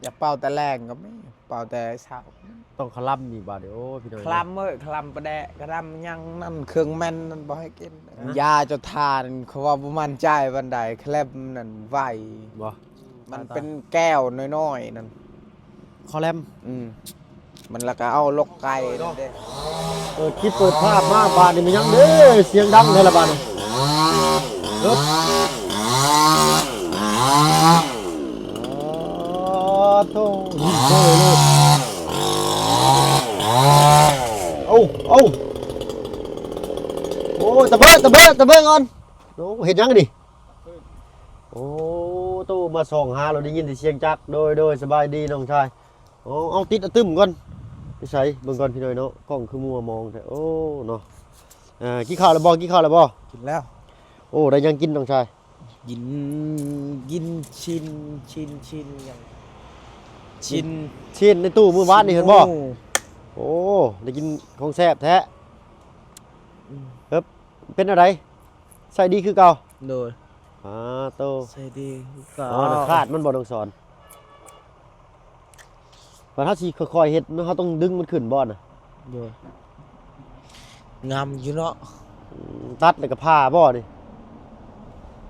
ຈະເປົ່າແຕ່ແລງກໍມີ ເປົ່າແຕ່ເຊົ້າ. ຕ້ອງຄະລຳອີກບາດນີ້ ໂອ້ ພີ່ນ້ອງ ຄະລຳເອີຍ ຄະລຳປາແດກ ຄະລຳຫຍັງນັ້ນ ເຄື່ອງແມ່ນນັ້ນບໍ່ໃຫ້ກິນ. ຮະ? ຢາເຈົ້າທ່ານ ເຂົາວ່າບໍ່ໝັ້ນໃຈປານໃດ ຄະແລມນັ້ນໄວ. ບໍ່? ມັນເປັນແກ້ວນ້ອຍໆນັ້ນ ຄະແລມ. ອືມ ມັນລະກະເອົາລົກໄກ່ນັ້ນເດ້. ເປີດຄລິບເປີດພາບມາບາດນີ້ ມັນຫຍັງເດ້ ສຽງດັງແທ້ລະບາດນີ້. ເອີ ອໍ ໂທ້ ເອີ ເອີ ເອົາ ເອົາ ໂອ້ຍ ຕະເບີ ຕະເບີ ຕະເບີກ່ອນ. ໂອ້ ເຮັດຫຍັງນີ້? ໂອ້ ໂຕ ມາສ່ອງຫາ ເຮົາໄດ້ຍິນແຕ່ສຽງຈັກ. ໂດຍ ໂດຍ ສະບາຍດີນ້ອງຊາຍ. ໂອ້ ເອົາ ຕິດອະຕຶມກ່ອນ. ຢູ່ໃສ? ເບິ່ງກ່ອນພີ່ນ້ອງເນາະ ກ້ອງຄືມົວມອງແທ້. ໂອ້ ເນາະ ເອີ ກິນເຂົ້າແລ້ວບໍ່? ກິນເຂົ້າແລ້ວບໍ່? ກິນແລ້ວ. ໂອ້ ໄດ້ຫຍັງກິນນ້ອງຊາຍ? ກິນ ກິນຊີ້ນ ຊີ້ນ ຊີ້ນຫຍັງ? ຊີ້ນ ຊີ້ນໃນຕູ້ມື້ວານນີ້ເຫັນບໍ່? ໂອ້ ໄດ້ກິນຂອງແຊບແທ້. ອືມ ເອີ ເປັນແນວໃດ? ໃຊ້ດີຄືເກົ່າ? ໂດຍ. ອາ ໂຕ ໃຊ້ດີຄືເກົ່າ. ອໍ ຂາດມັນບໍ່ ນ້ອງສອນ? ບັດເຮົາຊິຄ່ອຍໆເຮັດ ເຮົາຕ້ອງດຶງມັນຂຶ້ນບໍ່ນະ? ໂດຍ. ງາມຢູ່ເນາະ. ອືມ ຕັດແລ້ວກໍຜ່າບໍ່ນີ້?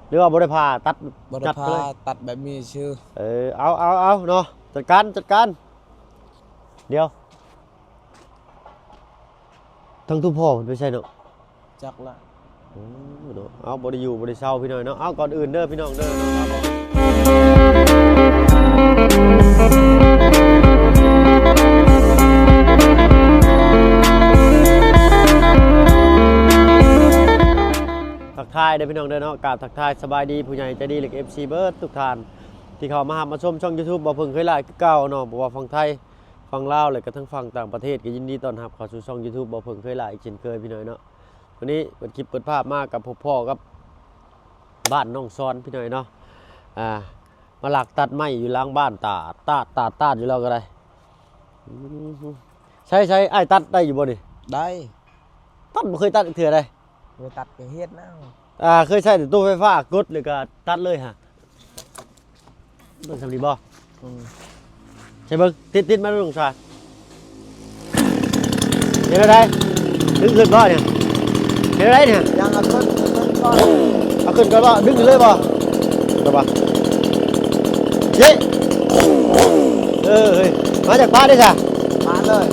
ຫຼືວ່າບໍ່ໄດ້ຜ່າ ຕັດ ບໍ່ໄດ້ຜ່າ ຕັດແບບນີ້ຊື່. ເອີ ເອົາ ເອົາ ເອົາເນາະ ຈັດການ ຈັດການ. ດຽວ ທັງຕູ້ພໍ່ເພິ່ນໄປໃສເນາະ? ຈັກລະ. ໂອ້ ເນາະ ເອົາ ບໍ່ໄດ້ຢູ່ບໍ່ໄດ້ເຊົາພີ່ນ້ອງເນາະ. ເອົາ ກ່ອນອື່ນເດີພີ່ນ້ອງເດີ ທັກທາຍເດີພີ່ນ້ອງເດີເນາະ ກາບທັກທາຍສະບາຍດີຜູ້ໃຫຍ່ໃຈດີ ແລະ ເອັຟຊີ ເບິດທຸກທ່ານ ທີ່ເຂົ້າມາຮັບມາຊົມຊ່ອງຢູທູບ ບໍ່ເພິ່ງເຄີຍຫຼ້າຍຄືເກົ່າເນາະ ບໍ່ວ່າຝັ່ງໄທ ຝັ່ງລາວ ແລະກະທັງຝັ່ງຕ່າງປະເທດ ກໍຍິນດີຕ້ອນຮັບເຂົ້າສູ່ຊ່ອງຢູທູບບໍ່ເພິ່ງເຄີຍຫຼ້າຍອີກເຊັ່ນເຄີຍພີ່ນ້ອງເນາະ. ມື້ນີ້ເປີດຄລິບເປີດພາບມາກັບ ພົບພໍ້ກັບບ້ານນ້ອງຊອນພີ່ນ້ອງເນາະ. ອ່າ ມາລັກຕັດໄມ້ຢູ່ຫຼັງບ້ານ ຕາດ ຕາດ ຕາດ ຕາດຢູ່ແລ້ວກໍໄດ້. ອືມ ໃຊ້ ໃຊ້ ອ້າຍຕັດໄດ້ຢູ່ບໍ່ນີ້? ໄດ້. ຕັດ ບໍ່ເຄີຍຕັດຈັກເທື່ອໃດ. ເຄີຍຕັດກໍເຮັດນະ. ອ່າ ເຄີຍໃຊ້ແຕ່ໂຕໄຟຟ້າກົດ ແລ້ວກໍຕັດເລີຍຫະ. ເບິ່ງສ່ຳນີ້ບໍ່? ອືມ ໃຊ້ເບິ່ງ ຕິດ ຕິດມາລົງຊາ. ເຮັດແນວໃດ? ດຶງຂຶ້ນບໍ່ນີ້? ເຮັດແນວໃດນີ້? ຍັງ ເອົາຂຶ້ນ ເອົາຂຶ້ນກ່ອນ ເອົາຂຶ້ນກ່ອນບໍ່? ດຶງຂຶ້ນເລີຍບໍ່? ໄດ້ບໍ່? ເຢ້ ເອີ ເຮີ້ຍ ມາຈາກປ່າເດ້ຊະ? ມາເລີຍ.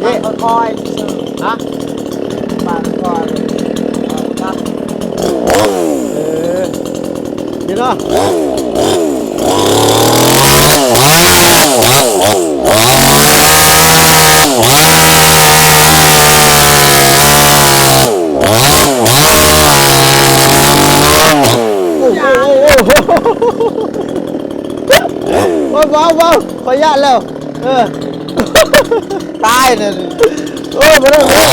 ເດ້ ປາດຄ່ອຍໆຊື່ໆ. ຮະ? ປາດຄ່ອຍໆ ເອີ ນີ້ເນາະ. ໂອ້ໂຫ ໂອ້ໂຫ ໂອ້ໂຫ ບໍ່ ບໍ່ ບໍ່ ຂ້ອຍຢ້ານແລ້ວ. ເອີ ຕາຍແລ້ວນີ້. ໂອ້ຍ ບໍ່ໄດ້ ບໍ່ໄດ້.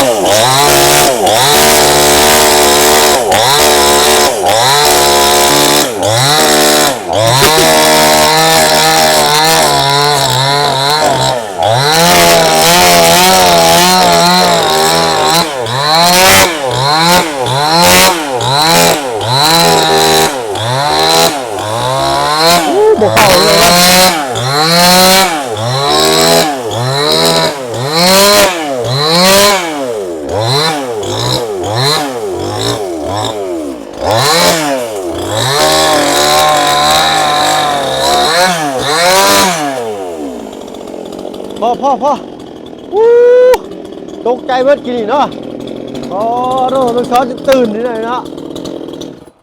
ບໍ່ເຂົ້າເລີຍ. ພໍ ພໍ ພໍ. ອູ້ ຕົກໃຈເບິດກີ້ນີ້ເນາະ. ອໍ ໂອ້ ມັນຊ້ອນຈົນຕື່ນນີ້ເນາະ.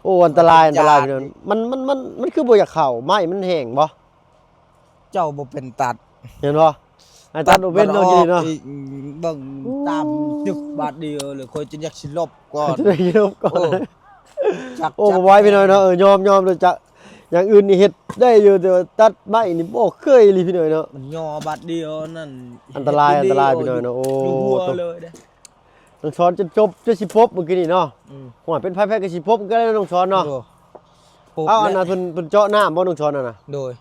ໂອ້ ອັນຕະລາຍ ອັນຕະລາຍ. ມັນ ມັນ ມັນ ມັນຄືບໍ່ຢາກເຂົ້າ ໄມ້ມັນແຫ້ງບໍ່? ເຈົ້າບໍ່ເປັນຕັດ ເຫັນບໍ່? ອ້າຍຕັດບໍ່ເປັນເນາະ ກີ້ນີ້ເນາະ. ເບິ່ງຕາມຕຶກບາດດຽວເລີຍ ຂ້ອຍຈົນຢາກຊິຫຼົບກ່ອນ ຈົນຢາກຊິຫຼົບກ່ອນ. ໂອ້ ຈັກ ໂອ້ ຈັກ ບໍ່ໄຫວພີ່ນ້ອງເນາະ. ເອີ ຍອມ ຍອມເລີຍ. ຈະ ຢ່າງອື່ນນີ້ເຮັດໄດ້ຢູ່ ແຕ່ວ່າຕັດໄມ້ນີ້ບໍ່ເຄີຍອີ່ຫຼີພີ່ນ້ອງເນາະ. ມັນຍໍບາດດຽວນັ້ນ ອັນຕະລາຍ ອັນຕະລາຍພີ່ນ້ອງເນາະ. ໂອ້ ຢູ່ຫົວເລີຍເດ້. ນ້ອງສອນຈົນຈົບ ຈົນຊິພົບມື້ກີ້ນີ້ເນາະ. ອືມ ໂອ້ຍ ເປັນໃຜໃຜກໍຊິພົບຄືກັນແຫຼະນ້ອງສອນເນາະ. ໂອ້ ພົບ. ເອົາ ແລ້ວ ອັນນັ້ນເພິ່ນ ເພິ່ນເຈາະນ້ຳບໍ່ນ້ອງສອນນັ້ນນະ? ໂດຍ.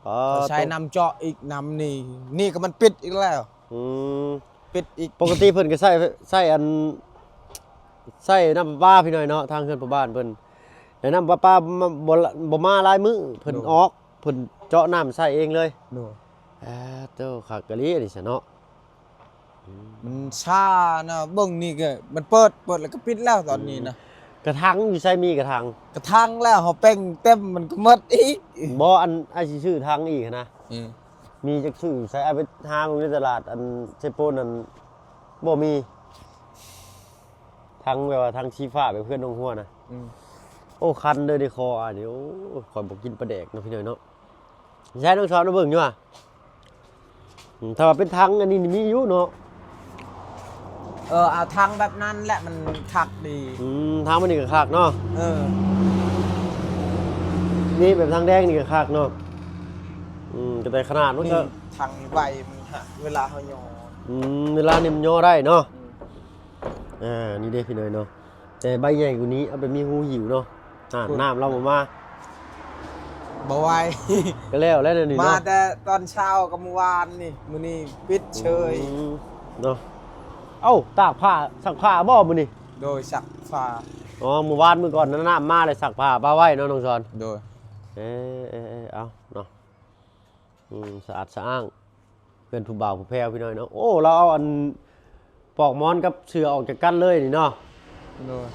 ອໍ ໃຊ້ນ້ຳເຈາະອີກ ນ້ຳນີ້ ນີ້ກໍມັນປິດອີກແລ້ວ. ອືມ ປິດອີກ. ປົກກະຕິເພິ່ນກໍໃຊ້ ໃຊ້ອັນ ໃຊ້ນ້ຳປະປາພີ່ນ້ອງເນາະ ທາງເຮືອນພໍ່ບ້ານເພິ່ນ ແລ້ວນ້ຳປະປາບໍ່ ບໍ່ ບໍ່ມາຫຼາຍມື້ ເພິ່ນ ໂດຍ ອອກ. ເພິ່ນເຈາະນ້ຳໃສ່ເອງເລີຍ. ໂດຍ. ອາ ໂຕ ຄັກອີ່ຫຼີອັນນີ້ຊະເນາະ. ອືມ ມັນຊ້ານະ ເບິ່ງນີ້ກໍມັນເປີດ ເປີດແລ້ວກໍປິດແລ້ວຕອນນີ້ນະ. ອືມ ກະຖັງຢູ່ໃສ? ມີກະຖັງ? ກະຖັງແລ້ວ ເຮົາແປ້ງເຕັມມັນກໍໝົດອີກ. ບໍ່ ອັນ ອ້າຍຊິຊື້ຖັງອີກຫັ້ນນະ. ເອີ ມີຈັກຊື້ໃສ? ອ້າຍໄປຫາເບິ່ງໃນຕະຫຼາດ ອັນ ເຊໂປນນັ້ນບໍ່ມີ ຖັງແບບວ່າຖັງສີຟ້າແບບເພື່ອນນ້ອງຫົວນະ. ອືມ ໂອ້ ຄັນເດີ ໄດ້ຂໍອ້າຍນີ້. ໂອ້ ຂ້ອຍບໍ່ກິນປາແດກເນາະພີ່ນ້ອງເນາະ. ໃຊ້ນ້ອງສອນມາເບິ່ງຢູ່ຫວາ? ອືມ ຖ້າວ່າເປັນຖັງອັນນີ້ນີ້ມີຢູ່ເນາະ. ເອີ ເອົາຖັງແບບນັ້ນແຫຼະ ມັນຄັກດີ. ອືມ ຖັງມັນນີ້ກໍຄັກເນາະ. ເອີ ນີ້ແບບຖັງແດງນີ້ກໍຄັກເນາະ. ອືມ ກໍໄດ້ຂະໜາດມັນກໍ ນີ້ຖັງໃບມັນຫະ ເວລາເຮົາຍໍ້. ອືມ ເວລານີ້ມັນຍໍ້ໄດ້ເນາະ. ອືມ ອ່າ ນີ້ເດ້ພີ່ນ້ອງເນາະ. ແຕ່ໃບໃຫຍ່ກວ່ານີ້ ເອົາໄປມີຮູຫິວເນາະ. ອ່າ ໂອ້ຍ ນ້ຳລາວບໍ່ມາ ບໍ່ໄຫວ. ກໍແລ້ວແຫຼະແນວນີ້ເນາະ ມາແຕ່ຕອນເຊົ້າກັບມື້ວານນີ້ ມື້ນີ້ປິດເຊີຍ. ອືມ ເນາະ. ເອົ້າ ຕາກຜ້າ ຊັກຜ້າບໍ່ມື້ນີ້? ໂດຍ ຊັກຜ້າ. ອໍ ມື້ວານມື້ກ່ອນນັ້ນນ້ຳມາເລີຍ ຊັກຜ້າປະໄວ້ເນາະ ນ້ອງສອນ. ໂດຍ. ເອີ ເອີ ເອີ ເອົາເນາະ. ອືມ ສະອາດສະອ້າງ ເຮືອນຜູ້ບ່າວຜູ້ແພ້ວພີ່ນ້ອງເນາະ. ໂອ້ ລາວເອົາອັນປອກໝອນກັບເສື່ອອອກຈາກກັນເລີຍນີ້ເນາະ. ໂດຍ.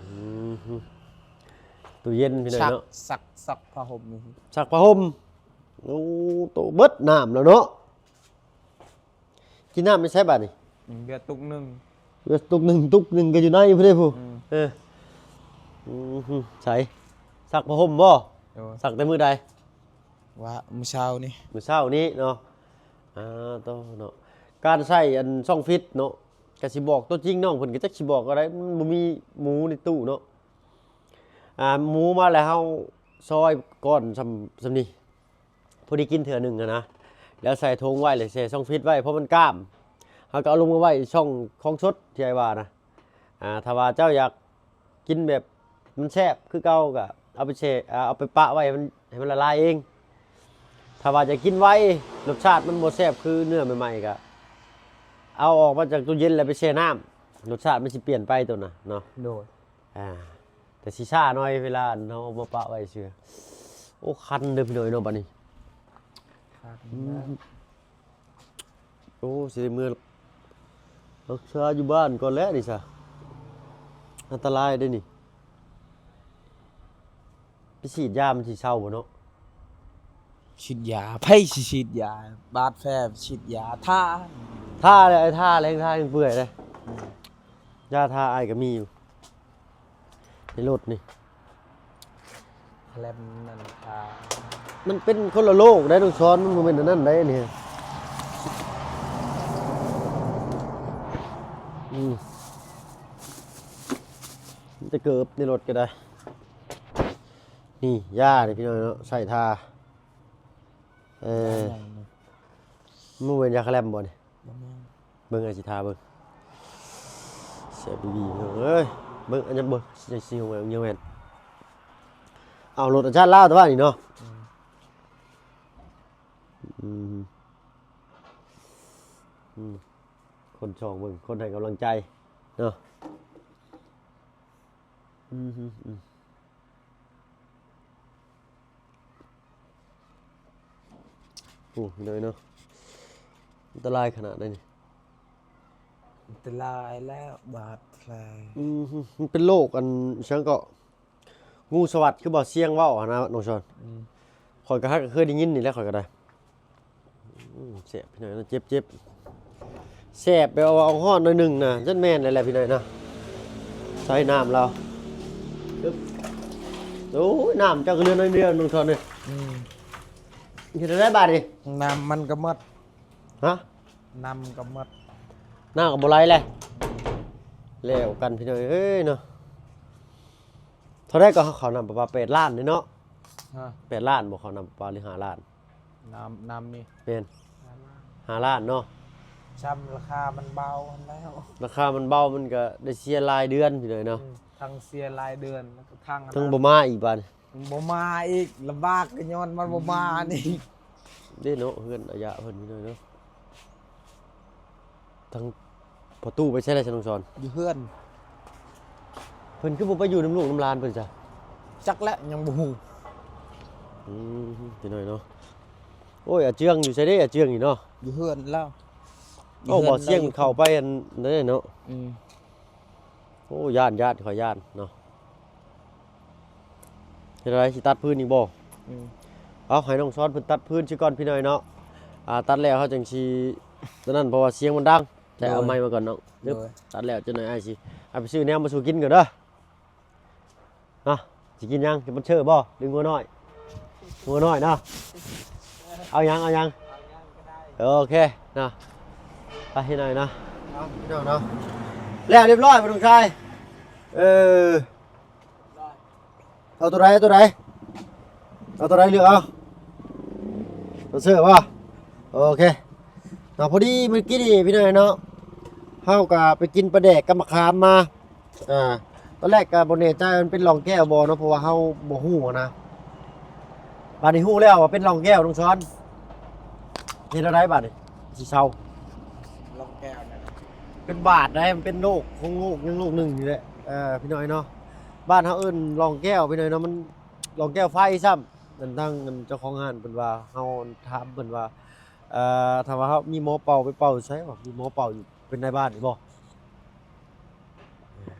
ອືມ ຕູ້ເຢັນພີ່ນ້ອງເນາະ. ຊັກ ຊັກຜ້າຫົ່ມ. ຊັກຜ້າຫົ່ມ. ໂອ້ ໂຕເບິດນ້ຳແລ້ວເນາະ. ກິນນ້ຳຢູ່ໃສບາດນີ້? ອືມ ເບຍຕຸກໜຶ່ງ ເບຍຕຸກໜຶ່ງ ຕຸກໜຶ່ງກໍຢູ່ໃນພຸ້ນເດ້ຜູ້. ອືມ ເອີ ອືມ ໃສ ຊັກຜ້າຫົ່ມບໍ່? ໂດຍ. ຊັກແຕ່ມື້ໃດ? ວ່າມື້ເຊົ້ານີ້ ມື້ເຊົ້ານີ້ເນາະ. ອ່າ ໂຕເນາະ ການໃຊ້ອັນຊ່ອງຟິດເນາະ ກະຊິບອກຕົວຈິງນ້ອງເພິ່ນກໍຈັກຊິບອກກໍໄດ້ ມັນບໍ່ມີໝູໃນຕູ້ເນາະ. ອ່າ ໝູມາແລ້ວເຮົາຊອຍກ່ອນຊ່ຳ ຊ່ຳນີ້ ພໍດີກິນເທື່ອໜຶ່ງຫັ້ນນະ ແລ້ວໃສ່ຖົງໄວ້ ແລ້ວແຊ່ຊ່ອງຟິດໄວ້ ເພາະມັນກ້າມ ເຮົາກໍເອົາລົງມາໄວ້ຊ່ອງຂອງສົດທີ່ອ້າຍວ່ານະ. ອ່າ ຖ້າວ່າເຈົ້າຢາກກິນແບບມັນແຊບຄືເກົ່າ ກໍເອົາໄປແຊ່ ອ່າ ເອົາໄປປະໄວ້ໃຫ້ມັນ ໃຫ້ມັນລະລາຍເອງ. ຖ້າວ່າຈະກິນໄວ ລົດຊາດມັນບໍ່ແຊບຄືເນື້ອໃໝ່ໆ ກໍເອົາອອກມາຈາກຕູ້ເຢັນແລ້ວໄປແຊ່ນ້ຳ ລົດຊາດມັນຊິປ່ຽນໄປໂຕນະເນາະ. ໂດຍ. ອ່າ ແຕ່ຊິຊ້າໜ້ອຍເວລາເຮົາເອົາມາປະໄວ້ຊື່. ໂອ້ ຄັນເດີພີ່ນ້ອງເນາະ ບາດນີ້. ຄັນແລ້ວ. ອືມ ໂອ້ ຊິໄດ້ເມືອຮັກສາຢູ່ບ້ານກ່ອນແຫຼະນີ້ຊະ ອັນຕະລາຍເດ້ນີ້. ໄປສີດຢາມັນຊິເຊົາບໍ່ເນາະ? ສີດຢາ ໃຜຊິສີດຢາ? ບາດແຜສີດຢາ ທາ ທາແຫຼະ ທາແລ້ວ ທາແລ້ວເປື່ອຍເດ້. ອືມ ຢາທາອ້າຍກໍມີຢູ່ໃນລົດນີ້. ແລັມນັ້ນ ອ່າ ມັນເປັນຄົນລະໂລກໄດ໋ນ້ອງສອນ ມັນບໍ່ແມ່ນອັນນັ້ນໄດ໋ນີ້. ອືມ ມີແຕ່ເກີບໃນລົດກໍໄດ້. ນີ້ຢານີ້ພີ່ນ້ອງເນາະ ໃສ່ທາ. ເອີ ຢາຫຍັງນີ້? ມັນບໍ່ແມ່ນຢາຄາແລັມບໍ່ນີ້? ບໍ່ແມ່ນ. ເບິ່ງ ອ້າຍຊິທາເບິ່ງ ແຊບອີ່ຫຼີເອີຍ. ເບິ່ງອັນຍັງບໍ່ ຊິ ຊິ ຍັງແມ່ນ ເອົາລົດອາຈານລາວແຕ່ວ່ານີ້ເນາະ. ອືມ ອືມ ອືມ ຄົນຊ່ອງເບິ່ງ ຄົນໃຫ້ກຳລັງໃຈເນາະ. ອືມ ອືມ ອືມ. ໂອ້ ພີ່ນ້ອງເນາະ ອັນຕະລາຍຂະໜາດໃດນີ້? ອັນຕະລາຍແລ້ວ ບາດແຜ. ອືມ ມັນເປັນໂລກອັນ ອີຫຍັງເກາະ ງູສະຫວັດ ຄືບ່າວຊຽງເວົ້າຫັ້ນນະ ນ້ອງຊອນ. ອືມ ຂ້ອຍກໍຫາກເຄີຍໄດ້ຍິນນີ້ແຫຼະ ຂ້ອຍກໍໄດ້. ອືມ ແຊບພີ່ນ້ອງເນາະ ເຈັບໆ ແຊບແບບວ່າອອກຮ້ອນໜ້ອຍໜຶ່ງນະ ຈັ່ງແມ່ນແຫຼະພີ່ນ້ອງເນາະ. ໃສ່ນ້ຳລາວ ໂອ້ຍ ນ້ຳເຈົ້າກໍເຫຼືອໜ້ອຍດຽວ ນ້ອງຊອນເອີຍ. ອືມ ເຮັດແນວໃດບາດນີ້? ນ້ຳມັນກໍໝົດ. ຮະ? ນ້ຳກໍໝົດ ນ້ຳກໍບໍ່ໄຫຼແຫຼະ. ແລ້ວກັນພີ່ນ້ອງເອີຍເນາະ. ເທົ່າໃດກໍເຂົ້ານ້ຳປະປາ ແປດລ້ານເດ້ເນາະ. ຮະ? ແປດລ້ານບໍ່ ເຂົ້ານ້ຳປະປາ ຫຼື ຫ້າລ້ານ? ນ້ຳ ນ້ຳນີ້ ແມ່ນ ຫ້າລ້ານ ຫ້າລ້ານເນາະ. ຊ່ຳລາຄາມັນເບົາຫັ້ນແລ້ວ ລາຄາມັນເບົາ ມັນກໍໄດ້ເສຍລາຍເດືອນພີ່ນ້ອງເນາະ. ອືມ ທັງເສຍລາຍເດືອນ ແລ້ວກໍທັງ ທັງບໍ່ມາອີກບາດນີ້ ບໍ່ມາອີກ ລຳບາກກໍຍ້ອນມັນບໍ່ມານີ້. ເດ້ເນາະ ເຮືອນອາຍະເພິ່ນພີ່ນ້ອງເນາະ. ທັງພໍ່ຕູ້ໄປໃສລະ ຊະນ້ອງສອນ? ຢູ່ເຮືອນ. ເພິ່ນຄືບໍ່ໄປຢູ່ນຳລູກນຳຫຼານເພິ່ນຊະ? ຈັກແຫຼະ ຍັງບໍ່ຮູ້. ອືມ ພີ່ນ້ອງເນາະ. ໂອ້ຍ ອາເຈືອງຢູ່ໃສເດ້ ອາເຈືອງນີ້ເນາະ? ຢູ່ເຮືອນລາວ. ເອົ້າ ບໍ່ສຽງເຂົ້າໄປອັນນັ້ນເນາະ. ອືມ ໂອ້ ຢ້ານ ຢ້ານ ຂ້ອຍຢ້ານເນາະ. ເຮັດໃດ ຊິຕັດພື້ນອີກບໍ່? ອືມ ເອົາ ໃຫ້ນ້ອງຊອນເພິ່ນຕັດພື້ນຊິກ່ອນ ພີ່ນ້ອງເນາະ. ອ່າ ຕັດແລ້ວເຮົາຈັ່ງຊິອັນນັ້ນ ເພາະວ່າສຽງມັນດັງ. ໃສ່ເອົາໄມ້ມາກ່ອນເນາະ. ໂດຍ ຕັດແລ້ວຈັກໜ້ອຍອ້າຍຊິ ອ້າຍໄປຊື້ແນວມາສູ່ກິນກ່ອນເດີ. ເນາະ ຊິກິນຫຍັງ? ກິນບັນເຊີບໍ່ ຫຼືງົວນ້ອຍ? ງົວນ້ອຍເນາະ. ເອົາຫຍັງ ເອົາຫຍັງ? ໂອເຄເນາະ. ໄປເຮັດໜ້ອຍເນາະ. ເອົາ ພີ່ນ້ອງເນາະ ແລ້ວຮຽບຮ້ອຍ ບໍ່ຕ້ອງຖ່າຍ. ເອີ ເອົາໂຕໃດ ເອົາໂຕໃດ? ເອົາໂຕໃດ ເລືອກເອົາ. ບັນເຊີບໍ່? ໂອເຄເນາະ. ພໍດີມື້ກີ້ນີ້ ພີ່ນ້ອງເນາະ ເຮົາກໍໄປກິນປາແດກກັບໝາກຂາມມາ. ອ່າ ຕອນແລກກໍບໍ່ແນ່ໃຈວ່າມັນເປັນລອງແກ້ວບໍ່ເນາະ ເພາະວ່າເຮົາບໍ່ຮູ້ນະ. ບາດນີ້ຮູ້ແລ້ວວ່າເປັນລອງແກ້ວ ນ້ອງຊອນ ເຮັດແນວໃດບາດນີ້ ຊິເຊົາ? ລອງແກ້ວນັ້ນເປັນບາດໃດ໋ ມັນເປັນໂລກຂອງໂລກ ຍັງໂລກໜຶ່ງນີ້ແຫຼະ ເອີ ພີ່ນ້ອງເນາະ. ບ້ານເຮົາເອີ້ນລອງແກ້ວ ພີ່ນ້ອງເນາະ ມັນລອງແກ້ວໄຟຊ້ຳ. ອັນທາງອັນເຈົ້າຂອງຮ້ານເພິ່ນວ່າ ເຮົາຖາມເພິ່ນວ່າ ເອີ ຖ້າວ່າເຮົາມີໝໍເປົ່າໄປເປົ່າໃສວະ? ມີໝໍເປົ່າຢູ່ ເປັນນາຍບ້ານນີ້ບໍ່?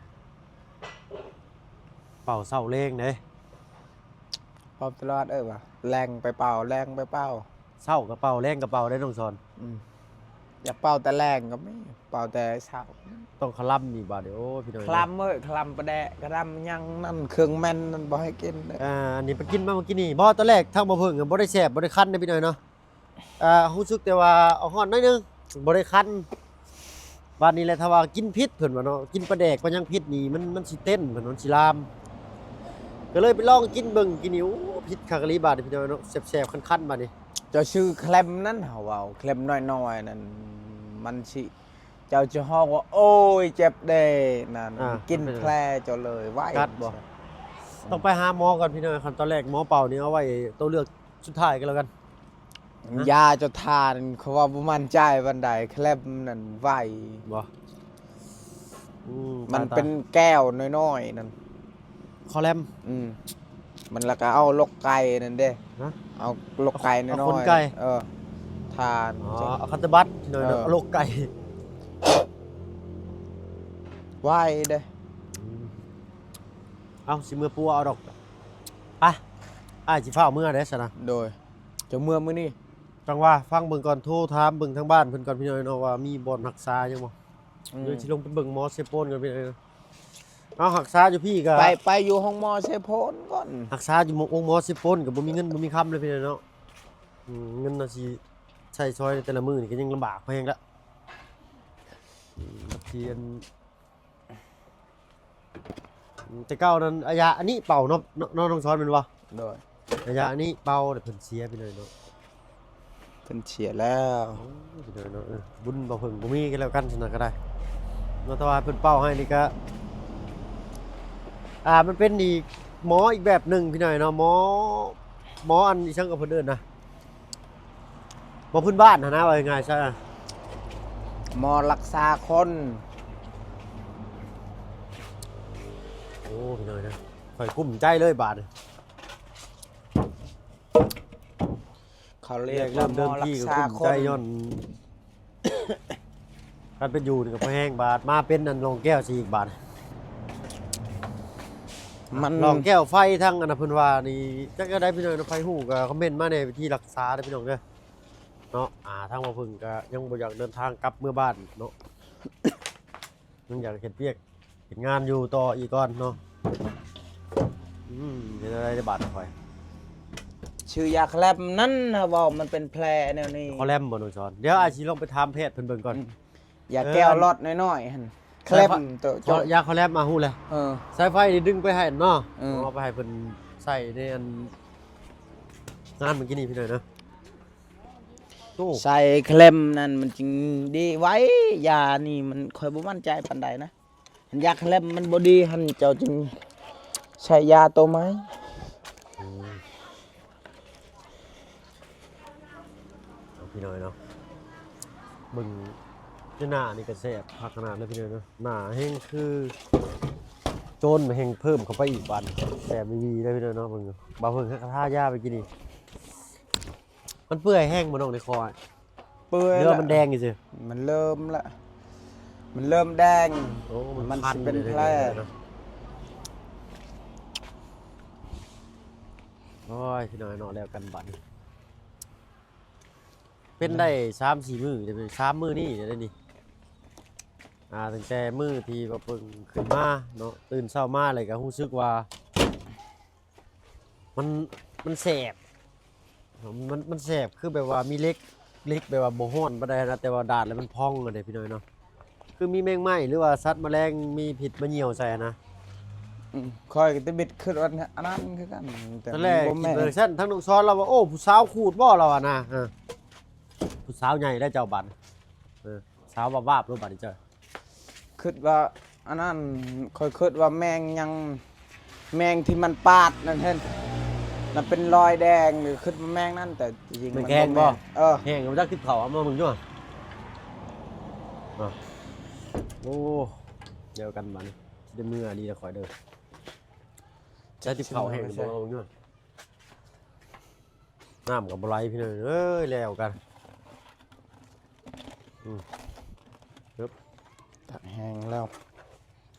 ເປົ່າເຊົ້າແລງເດ້. ເປົ່າຕະຫຼອດ ເອີ ວ່າແລງໄປເປົ່າ ແລງໄປເປົ່າ ເຊົ້າກໍເປົ່າ ແລງກໍເປົ່າໄດ້ ນ້ອງຊອນ. ອືມ ຢາກເປົ່າແຕ່ແລງກໍມີ ເປົ່າແຕ່ເຊົ້າ. ຕ້ອງຄະລຳອີກບາດນີ້. ໂອ້ ພີ່ນ້ອງ ຄະລຳເອີຍ ຄະລຳປາແດກ ຄະລຳຫຍັງນັ້ນ ເຄື່ອງແມ່ນນັ້ນບໍ່ໃຫ້ກິນເດີ. ອ່າ ອັນນີ້ໄປກິນມາເມື່ອກີ້ນີ້ບໍ່? ຕອນແລກທາງບໍ່ເພິ່ງບໍ່ໄດ້ແຊບ ບໍ່ໄດ້ຄັນເດ້ ພີ່ນ້ອງເນາະ. ອ່າ ຮູ້ສຶກແຕ່ວ່າອອກຮ້ອນໜ້ອຍໜຶ່ງ ບໍ່ໄດ້ຄັນ. ບາດນີ້ແຫຼະ ຖ້າວ່າກິນຜິດ ເພິ່ນວ່າເນາະ ກິນປາແດກປາຫຍັງຜິດນີ້ ມັນ ມັນຊິເຕັ້ນ ເພິ່ນວ່າມັນຊິລາມ. ກໍເລີຍໄປລອງກິນເບິ່ງ ກິນນີ້ ໂອ້ ຜິດຄັກອີ່ຫຼີບາດນີ້ ພີ່ນ້ອງເນາະ. ແຊບໆຄັນໆບາດນີ້. ເຈົ້າຊື້ເຄັມນັ້ນ ເຮົາເວົ້າເຄັມນ້ອຍໆນັ້ນ ມັນຊິ ເຈົ້າຈະຮ້ອງວ່າ ໂອ້ຍ ເຈັບເດ້ ນັ້ນ ອ່າ ກິນແຜເຈົ້າເລີຍ ໄວ ກັດບໍ່? ຕ້ອງໄປຫາໝໍກ່ອນ ພີ່ນ້ອງ. ຂັ້ນຕອນແລກໝໍເປົ່ານີ້ເອົາໄວ້ໂຕເລືອກສຸດທ້າຍກໍແລ້ວກັນ. ຮະ? ຢາເຈົ້າທ່ານ ເຂົາວ່າບໍ່ໝັ້ນໃຈປານໃດ ແຄມນັ້ນໄວບໍ່? ອືມ ມັນເປັນແກ້ວນ້ອຍໆນັ້ນ ຄໍແລມ. ອືມ ມັນລະກະເອົາລົກໄກ່ນັ້ນເດ້. ຮະ? ເອົາລົກໄກ່ນ້ອຍໆ ເອົາຂົນໄກ່ ເອີ ທ່ານ. ອໍ ເອົາຄັດຕະບັດ ເອີ ເອົາລົກໄກ່ ໄວເດ້. ອືມ ເອົາ ຊິເມືອປົວເອົາດອກ. ໄປ ອ້າຍຊິຟ້າວເມືອເດ້ຊັ້ນນະ. ໂດຍ ເຈົ້າເມືອມື້ນີ້? ຈັ່ງວ່າຟັງເບິ່ງກ່ອນ ໂທຖາມເບິ່ງທາງບ້ານເພິ່ນກ່ອນ ພີ່ນ້ອງເນາະ ວ່າມີບ່ອນຮັກສາຫຍັງບໍ່. ອືມ ດຽວຊິລົງໄປເບິ່ງໝໍເຊໂປນກ່ອນ ພີ່ນ້ອງເນາະ. ເຮົາຮັກສາຢູ່ພີ້ກໍ ໄປ ໄປຢູ່ໂຮງໝໍເຊໂປນກ່ອນ. ຮັກສາຢູ່ໂຮງໝໍເຊໂປນກໍບໍ່ມີເງິນບໍ່ມີຄຳເລີຍ ພີ່ນ້ອງເນາະ. ອືມ ເງິນເຮົາຊິໃຊ້ສອຍໃນແຕ່ລະມື້ນີ້ກໍຍັງລຳບາກພໍແຮງລະ. ອືມ ທີ່ອັນ ແຕ່ເກົ່ານັ້ນອາຍາອັນນີ້ເປົ່າເນາະ ເນາະ ນ້ອງຊອນແມ່ນບໍ່? ໂດຍ ອາຍາອັນນີ້ເປົ່າ ແຕ່ເພິ່ນເສຍໄປເລີຍເນາະ. ເພິ່ນເສຍແລ້ວ. ໂອ້ຍ ພີ່ນ້ອງເນາະ ເອີ ບຸນບໍ່ເພິ່ງບໍ່ມີກັນແລ້ວກັນຊັ້ນນະກໍໄດ້ເນາະ. ແຕ່ວ່າເພິ່ນເປົ່າໃຫ້ນີ້ກະ ອ່າ ມັນເປັນອີກໝໍອີກແບບໜຶ່ງ ພີ່ນ້ອງເນາະ. ໝໍ ໝໍອັນອີ່ຫຍັງກໍເພິ່ນເອີ້ນນະ ໝໍພື້ນບ້ານຫັ້ນນະ ເວົ້າງ່າຍໆຊະ ໝໍລັກສາຄົນ. ໂອ້ ພີ່ນ້ອງເອີຍ ຂ້ອຍກຸ້ມໃຈເລີຍບາດນີ້. ເຂົາລຽກວ່າໝໍລັກສາຄົນ ເລີ່ມເດີມທີກໍກຸ້ມໃຈຍ້ອນ ຄັນເປັນຢູ່ນີ້ກໍພໍແຮງ ບາດມາເປັນອັນລອງແກ້ວຊິອີກບາດ. ມັນລອງແກ້ວໄຟທາງອັນນັ້ນເພິ່ນວ່ານີ້ ຈັກແນວໃດ ພີ່ນ້ອງເນາະ ໃຜຮູ້ກໍຄອມເມັນມາແດ່ ວິທີລັກສາເດີ ພີ່ນ້ອງເດີ. ເນາະ ອ່າ ທາງບໍ່ເພິ່ງກໍຍັງບໍ່ຢາກເດີນທາງກັບເມືອບ້ານເນາະ ຍັງຢາກເຮັດວຽກເຮັດງານຢູ່ຕໍ່ອີກກ່ອນເນາະ. ອືມ ເຮັດແນວໃດບາດຂ້ອຍ ຊື້ຢາຄະແລັມນັ້ນ ເຮົາເວົ້າມັນເປັນແຜແນວນີ້. ຄະແລັມບໍ່ ນ້ອງຊອນ? ດຽວອ້າຍຊິລອງໄປຖາມແພດເພິ່ນເບິ່ງກ່ອນ. ອືມ ຢາແກ້ວຫຼອດນ້ອຍໆຫັ້ນ ຄະແລັມ ໂຕ ຢາຄະແລັມ ອ່າ ຮູ້ແລ້ວ. ເອີ ສາຍໄຟນີ້ດຶງໄປໃຫ້ເນາະ. ເອີ ເອົາໄປໃຫ້ເພິ່ນໃສ່ໃນອັນງານເມື່ອກີ້ນີ້ ພີ່ນ້ອງເນາະ. ໂອ້ ໃສ່ເຄັມນັ້ນມັນຈຶ່ງດີໄວ. ຢານີ້ມັນ ຂ້ອຍບໍ່ໝັ້ນໃຈປານໃດນະ. ຄັນຢາເຄັມມັນບໍ່ດີຫັ້ນ ເຈົ້າຈຶ່ງໃສ່ຢາໂຕໃໝ່. ອືມ ເອົາ ພີ່ນ້ອງເນາະ ເບິ່ງຢູ່ໜ້ານີ້ກໍແຊບຄັກຂະໜາດເລີຍ ພີ່ນ້ອງເນາະ. ໜ້າແຮງຄື ໂຈນແຮ່ງເພີ່ມເຂົ້າໄປອີກບາດນີ້ ແສບອີ່ຫຼີເດ້ພີ່ນ້ອງເນາະ. ເບິ່ງ ບ່າວເພິ່ງ ທາຢາໄປກິນນີ້ ມັນເປື່ອຍແຮງບໍ່ນ້ອງ ໃນຄໍ? ເປື່ອຍ ຫຼືວ່າມັນແດງຊື່ໆ? ມັນເລີ່ມລະ ມັນເລີ່ມແດງ. ໂອ້ ມັນ ມັນ ຄັນ ຊິເປັນແຜ. ໂອ້ຍ ພີ່ນ້ອງເນາະ ແລ້ວກັນບາດນີ້ ເປັນໄດ້ສາມສີ່ມື້ ສາມມື້ນີ້ເດ້ນີ້. ອ່າ ຕັ້ງແຕ່ມື້ທີ່ວ່າເພິ່ນຂຶ້ນມາເນາະ ຕື່ນເຊົ້າມາແລ້ວກໍຮູ້ສຶກວ່າ ມັນ ມັນແສບ ມັນ ມັນແສບ ຄືແບບວ່າມີເຫຼັກ ເຫຼັກແບບວ່າບໍ່ຮ້ອນປານໃດນະ ແຕ່ວ່າດາດແລ້ວມັນພອງຫັ້ນເດ້ພີ່ນ້ອງເນາະ. ຄືມີແມງໄມ້ ຫຼືວ່າສັດມະແລງມີພິດມາຍ່ຽວໃສ່ຫັ້ນນະ. ອືມ ຂ້ອຍກໍແຕ່ຄິດວ່າອັນນັ້ນຄືກັນ ແຕ່ ຕອນແລກ ບໍ່ແມ່ນ ຄິດວ່າຊັ້ນ. ທາງນ້ອງຊອນລາວວ່າ ໂອ້ ຜູ້ສາວຂູດບໍ່ ລາວວ່ານະ. ເອີ ຜູ້ສາວໃຫຍ່ແລ້ວເຈົ້າບັດ ເອີ ສາວວາບໆໂລດບັດນີ້ເຈົ້າ. ຄິດວ່າອັນນັ້ນ ຂ້ອຍຄິດວ່າແມງຫຍັງ ແມງທີ່ມັນປາດນັ້ນເຫັນ ມັນເປັນລອຍແດງ ຫຼືຄິດວ່າແມງນັ້ນ ແຕ່ຈິງໆ ແມ່ນ ມັນ ແກງ ບໍ່ແມ່ນ ບໍ່? ເອີ ແຫ້ງ ບໍ່ຈັກ ຕິບເຂົ້າ ເອົາມາເບິ່ງຢູ່. ອ່ະ ໂອ້ ດຽວກັນບັດນີ້ ຊິໄດ້ເມືອດີລະຂ້ອຍເດີ. ໃສ່ຕິບເຂົ້າແຫ້ງ ບໍ່ ເອົາເບິ່ງຢູ່. ນ້ຳກໍບໍ່ໄຫຼພີ່ນ້ອງເອີຍ ແລ້ວກັນ. ອືມ ປຶບ ຕັກແຫ້ງແລ້ວ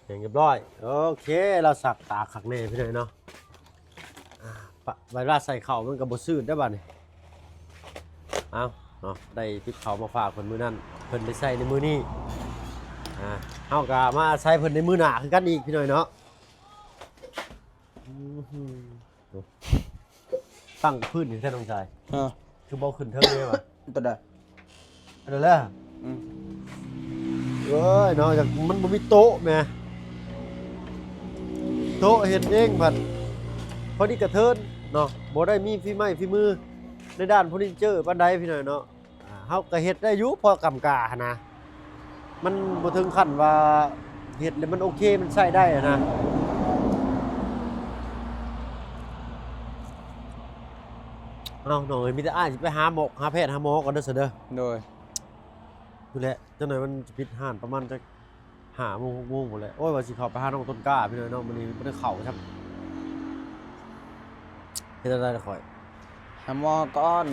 ແຫ້ງຮຽບຮ້ອຍ. ໂອເຄ ລາວສັກຕາຄັກແນ່ພີ່ນ້ອງເນາະ. ອ່າ ປະ ເວລາໃສ່ເຂົ້າມັນກໍບໍ່ຊືດເດ້ບາດນີ້. ເອົາເນາະ ໄດ້ຕິບເຂົ້າມາຝາກເພິ່ນມື້ນັ້ນ ເພິ່ນໄດ້ໃຊ້ໃນມື້ນີ້. ອ່າ ເຮົາກໍມາໃຊ້ເພິ່ນໃນມື້ໜ້າຄືກັນອີກພີ່ນ້ອງເນາະ. ອືມ ຕັ້ງພື້ນຢູ່ແທ້ນ້ອງຊາຍ. ຮະ ຄືບໍ່ຂຶ້ນເທິງເລີຍຫວາ? ຕົວໃດ? ອັນນັ້ນແຫຼະ. ອືມ ເອີຍເນາະ ຢາກ ມັນບໍ່ມີໂຕະແໝ່ ໂຕະເຮັດເອງພັດ ພໍດີກະເທີນເນາະ ບໍ່ໄດ້ມີຝີໄມ້ຝີມືໃນດ້ານເຟີນິເຈີປານໃດພີ່ນ້ອງເນາະ. ອ່າ ເຮົາກໍເຮັດໄດ້ຢູ່ພໍກຳກາຫັ້ນນະ ມັນບໍ່ເຖິງຂັ້ນວ່າເຮັດແລ້ວມັນໂອເຄ ມັນໃຊ້ໄດ້ຫັ້ນນະ. ເອົາ ນ້ອງເອີຍ ມີແຕ່ອ້າຍຊິໄປຫາໝໍ ຫາແພດ ຫາໝໍກ່ອນເດີ ຊັ້ນເດີ. ໂດຍ ພຸ້ນແຫຼະ ຈັກໜ້ອຍມັນຊິປິດຮ້ານປະມານຈັກ ຫ້າໂມງ ຫົກໂມງພຸ້ນແຫຼະ. ໂອ້ຍ ວ່າຊິເຂົ້າໄປຫານ້ອງຕົ້ນກ້າພີ່ນ້ອງເນາະ ມື້ນີ້ບໍ່ໄດ້ເຂົ້າຊ້ຳ. ເຮັດຈັ່ງໃດລະຂ້ອຍ ຫາໝໍກ່ອນ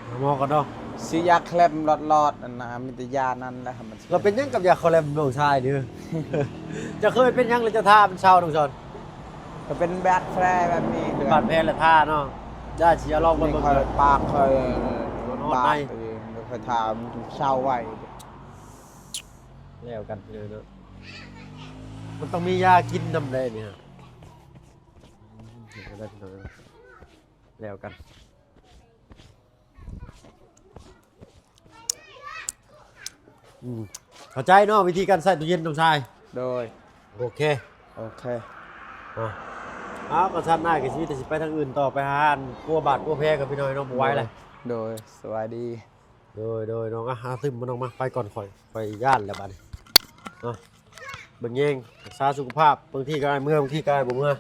ຫາໝໍກ່ອນເນາະ. ຊື້ຢາແຄລມຫຼອດໆ ອັນນະ ມີແຕ່ຢານັ້ນແຫຼະ ມັນ ລະເປັນຫຍັງກັບຢາແຄລມນ້ອງຊາຍເດີ? ເຈົ້າເຄີຍເປັນຫຍັງລະເຈົ້າທາມັນເຊົາ ນ້ອງຊອນ? ກໍເປັນບາດແຜແບບນີ້ ເປັນບາດແຜລະທາເນາະ. ຢາຊິເອົາລອງໄປເບິ່ງ ຂ້ອຍປາກຂ້ອຍ ມັນບາດ ຂ້ອຍທາມັນເຊົາໄວ. ແລ້ວກັນເລີຍເນາະ ມັນຕ້ອງມີຢາກິນນຳໃດນີ້. ເຫັນໄດ້ພີ່ນ້ອງ ແລ້ວກັນ. ອືມ ເຂົ້າໃຈເນາະ ວິທີການໃຊ້ຕູ້ເຢັນ ນ້ອງຊາຍ? ໂດຍ ໂອເຄ ໂອເຄ. ອ່າ ເອົາ ກໍຊັ້ນ ອ້າຍກໍຊິມີແຕ່ຊິໄປທາງອື່ນຕໍ່ ໄປຫາອັນປົວບາດປົວແຜກັບພີ່ນ້ອງເນາະ ບໍ່ໄຫວແລ້ວ. ໂດຍ ສະບາຍດີ. ໂດຍ ໂດຍ ນ້ອງ ອ່ະ ຫາຕື່ມມາ ນ້ອງມາ ໄປກ່ອນ ຂ້ອຍ ຂ້ອຍຢ້ານແລ້ວບາດນີ້ເນາະ. ເບິ່ງແຍງ ຮັກສາສຸຂະພາບ ບາງທີກໍອ້າຍເມືອ ບາງທີກໍອ້າຍບໍ່ເມືອ.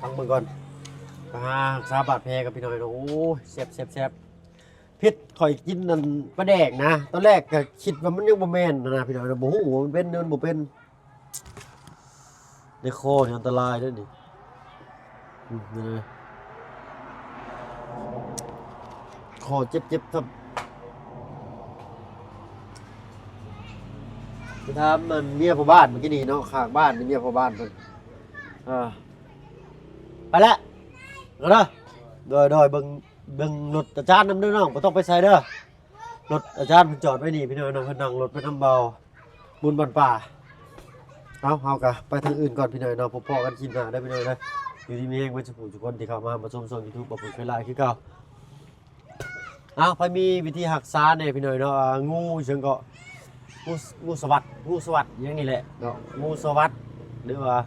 ຟັງເບິ່ງກ່ອນ ໄປຫາຮັກສາບາດແຜກັບພີ່ນ້ອງເນາະ. ໂອ້ຍ ແຊບໆໆ. ເຜັດ ຂ້ອຍກິນອັນປາແດກນະ ຕອນແລກກໍຄິດວ່າມັນຍັງບໍ່ແມ່ນນະ ພີ່ນ້ອງເນາະ ບໍ່ຮູ້ວ່າມັນເປັນ ມັນບໍ່ເປັນ. ໃນຄໍນີ້ອັນຕະລາຍເດ້ນີ້ ອືມ ນີ້ເລີຍ ຄໍເຈັບໆ ຊ້ຳ. ໄປຖາມອັນເມຍພໍ່ບ້ານມື້ກີ້ນີ້ເນາະ ຂ້າງບ້ານນີ້ ເມຍພໍ່ບ້ານເພິ່ນ. ອ່າ ໄປແລ້ວ ເດີ ໂດຍໆ. ເບິ່ງ ເບິ່ງລົດອາຈານນຳເດີນ້ອງ ບໍ່ຕ້ອງໄປໃສເດີ. ລົດອາຈານເພິ່ນຈອດໄວ້ນີ້ພີ່ນ້ອງເນາະ ເພິ່ນນັ່ງລົດໄປນຳເບົາບຸນບ້ານປ່າ. ເອົາ ເຮົາກະໄປທາງອື່ນກ່ອນພີ່ນ້ອງເນາະ ພົບພໍ້ກັນຄລິບໜ້າເດີພີ່ນ້ອງເດີ. ຢູ່ດີມີແຮງເບິດສູ່ຜູ້ສູ່ຄົນທີ່ເຂົ້າມາຮັບຊົມຊ່ອງຢູທູບ ບໍ່ເພິ່ງເຄີຍລາຍຄືເກົ່າ. ເອົາ ໃຜມີວິທີຮັກສາແດ່ພີ່ນ້ອງເນາະ ອ່າ ງູຫຍັງເກາະ ງູ ງູສະຫວັດ ງູສະຫວັດຫຍັງນີ້ແຫຼະເນາະ ງູສະຫວັດ ຫຼືວ່າ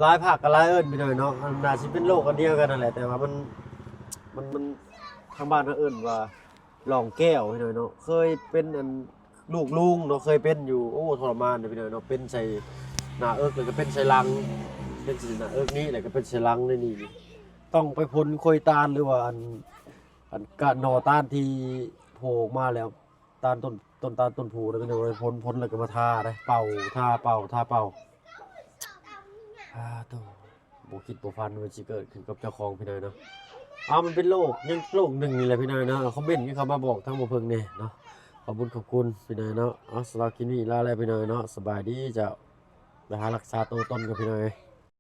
ຫຼາຍພາກກໍຫຼາຍເອີ້ນພີ່ນ້ອງເນາະ. ມັນໜ້າຊິເປັນໂລກອັນດຽວກັນນັ້ນແຫຼະ ແຕ່ວ່າມັນ ມັນ ມັນ ທາງບ້ານເຮົາເອີ້ນວ່າ ລອງແກ້ວພີ່ນ້ອງເນາະ. ເຄີຍເປັນອັນລູກລຸງເນາະ ເຄີຍເປັນຢູ່ ໂອ້ ທໍລະມານເດ້ພີ່ນ້ອງເນາະ. ເປັນໃສ່ໜ້າເອິກ ແລ້ວກໍເປັນໃສ່ຫຼັງ ເປັນໃສ່ໜ້າເອິກນີ້ ແລ້ວກໍເປັນໃສ່ຫຼັງໃນນີ້. ຕ້ອງໄປພົນໂຄຍຕານ ຫຼືວ່າອັນ ອັນກະໜໍ່ຕານທີ່ໂຜອອກມາແລ້ວ ຕານຕົ້ນ ຕົ້ນຕານຕົ້ນໂພ ແລ້ວກໍໄປພົນ ພົນແລ້ວກໍມາທາເດ້ ເປົ່າ ທາ ເປົ່າ ທາ ເປົ່າ. ອາໂຕ ບໍ່ຄິດບໍ່ຝັນວ່າຊິເກີດຂຶ້ນກັບເຈົ້າຂອງພີ່ນ້ອງເນາະ. ອາ ມັນເປັນໂລກ ຍັງໂລກໜຶ່ງນີ້ແຫຼະພີ່ນ້ອງເນາະ. ຄອມເມັນກັນເຂົ້າມາບອກທາງບ່າວເພິ່ງແດ່ເນາະ. ຂອບຄຸນຂອບຄຸນພີ່ນ້ອງເນາະ. ເອົາ ສຳລັບຄລິບນີ້ລາແລ້ວພີ່ນ້ອງເນາະ. ສະບາຍດີເຈົ້າ. ໄປຫາລັກສາໂຕຕົນກ່ອນພີ່ນ້ອງເອີຍ.